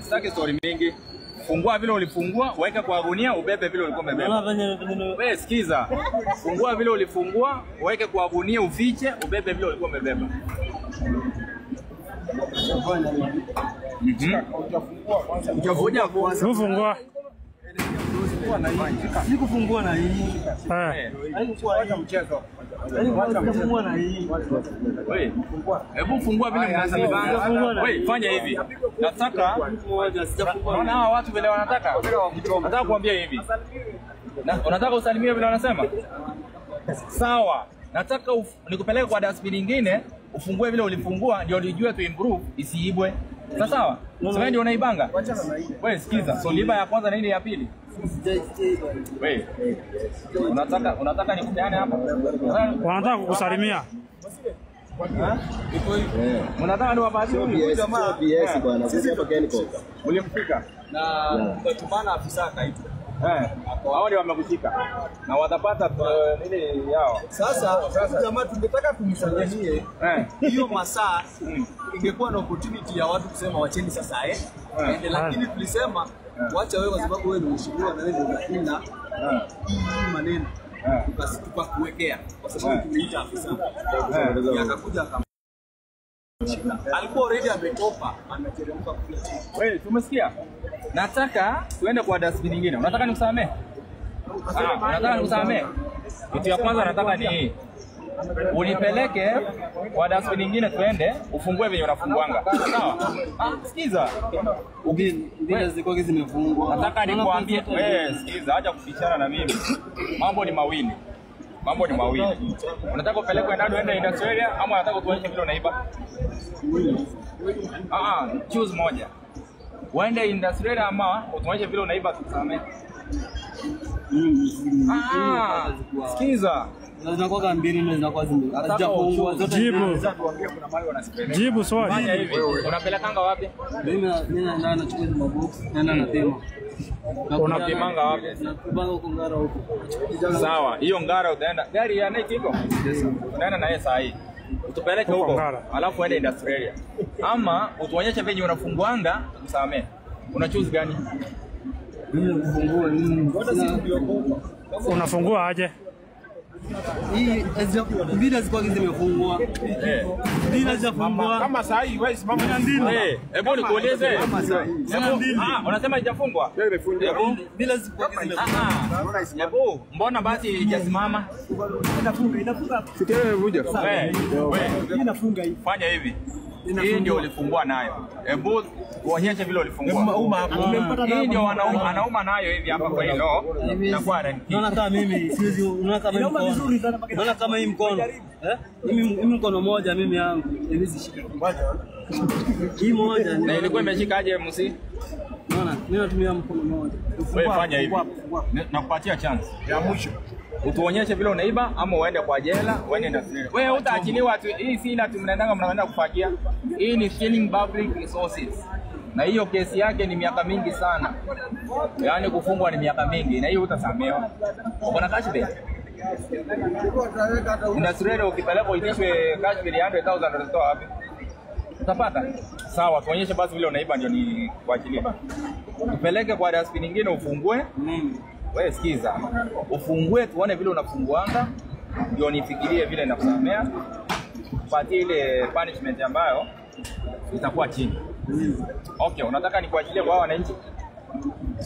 Sitaki story mingi. Fungua vile ulifungua, weka kwa gunia, ubebe vile ulikuwa umebeba. Wewe sikiza. Fungua vile ulifungua, weke kwa gunia, ufiche, ubebe vile ulikuwa umebeba. Utavuja kwanza. Ufungua. Sikufungua na hii. Eh. Haikuwa mchezo. Sikufungua na hii. Wewe, hebu fungua vile mnaanza. Wewe fanya hivi. Nataka unaona hawa watu vile wanataka. Nataka kuambia hivi. Na unataka usalimie vile wanasema? Sawa. Nataka nikupeleke kwa dustbin nyingine, ufungue vile ulifungua ndio nijue tu improve isiibwe. Sawa sawa? Sasa wewe ndio unaibanga? Wewe sikiza. So liba ya kwanza na ile ya pili. Wewe unataka nikupeane hapa? Wanataka kukusalimia. Unataka ndio wapatie huyu jamaa BS bwana. Sisi hapa Kencom. Ulimfika na tukatumana afisa akaitwa. Hao ndio wamekushika na watapata nini yao. Sasa jamaa tungetaka kumsalimie hiyo masaa, ingekuwa na opportunity ya watu kusema wacheni sasa ende, lakini tulisema wacha wewe kwa sababu wewe ni mheshimiwa na wewe ndio unapinda hii maneno, tukakuwekea kwa sababu tuliita afisa akakuja akamshika. Alikuwa already ametopa, anateremka kule chini. Wewe tumesikia? Nataka tuende kwa dustbin nyingine. Unataka nikusamee? Unataka nikusamee? Kitu ya kwanza nataka ni hii. Unipeleke kwa dustbin nyingine tuende, ufungue venye unafunguanga. Sawa? Sikiza. Mbili zilikuwa zimefungwa. Nataka nikuambie, wewe sikiza, acha kufichana na mimi. Mambo ni mawili. Mambo ni mawili. Unataka upelekwe ndani uende industrial area ama unataka tuonyeshe vile unaiba? Choose moja. Uende industrial ama utuonyeshe vile unaiba tukusamee. Sikiza. Zinakuwa mbili na zinakuwa zimejafungwa zote. Jibu. Jibu swali. Fanya hivi. Unapelekanga wapi? Mimi naenda nachukua hizo mabox, naenda napima. Unapimanga wapi? Napimanga huko Ngara huko. Sawa, hiyo Ngara utaenda. Gari ya Nike iko? Unaenda na yeye saa hii. Utupeleke huko, alafu uende industrial area. Ama utuonyeshe venye unafunguanga, tukusamee. Una choose gani? Mimi kufungua mimi. Unafungua aje? Hii mbili zilikuwa zimefungwa. Mbili hazijafungwa. Kama saa hii wewe simama mbili. Hebu nikuulize. Unasema haijafungwa? Hebu mbili zilikuwa zimefungwa. Hebu mbona basi haijasimama? Inafunga, inafunga. Sikia wewe. Inafunga hii. Fanya hivi. Hii ndio ulifungua nayo. Hebu uonyeshe vile ulifungua. Hii ndio anauma nayo hivi hapa kwa hilo. Inakuwa rangi. Unaona kama mimi siwezi, unaona kama mimi vizuri sana. Unaona kama hii mkono. Mimi mkono moja mimi yangu haiwezi shika. Hii moja. Na ilikuwa imeshika aje msi? Unaona, mimi natumia mkono mmoja. Wewe fanya hivi. Nakupatia chance ya mwisho. Utuonyeshe vile unaiba ama uende kwa jela, uende industrial. Wewe utaachiliwa tu. Hii si ila mnaendanga mnaenda kufagia. Hii ni stealing public resources. Na hiyo kesi yake ni miaka mingi sana. Yaani kufungwa ni miaka mingi na hiyo utasamehewa. Uko na cash bail? Industrial ukipelekwa uitishwe cash bail ya 100,000 utatoa wapi? Utapata? Sawa, tuonyeshe basi vile unaiba ndio ni kuachilia. Upeleke kwa dustbin nyingine ufungue. Wewe sikiza. Ufungue tuone vile unafunguanga ndio nifikirie vile nakusamea. Patie ile punishment ambayo itakuwa chini. Okay, unataka nikuachilie kwa wananchi?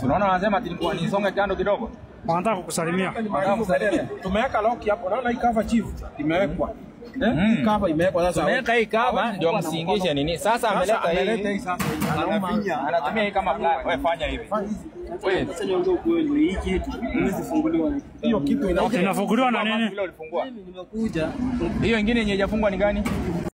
Unaona wanasema ati nisonge kando kidogo. Wanataka kukusalimia. Wanataka kukusalimia. Tumeweka lock hapo. Unaona hii cover chief imewekwa. Hii cover imewekwa sasa. Tumeweka hii cover ndio msiingishe nini. Sasa ameleta hii. Sasa anatumia hii kama plan. Wewe fanya hivi. Wewe sasa niongee ukweli, hii kitu haiwezi funguliwa. Hiyo kitu inafunguliwa na nini? Vile ulifungua. Mimi nimekuja. Hiyo nyingine yenye haijafungwa ni gani?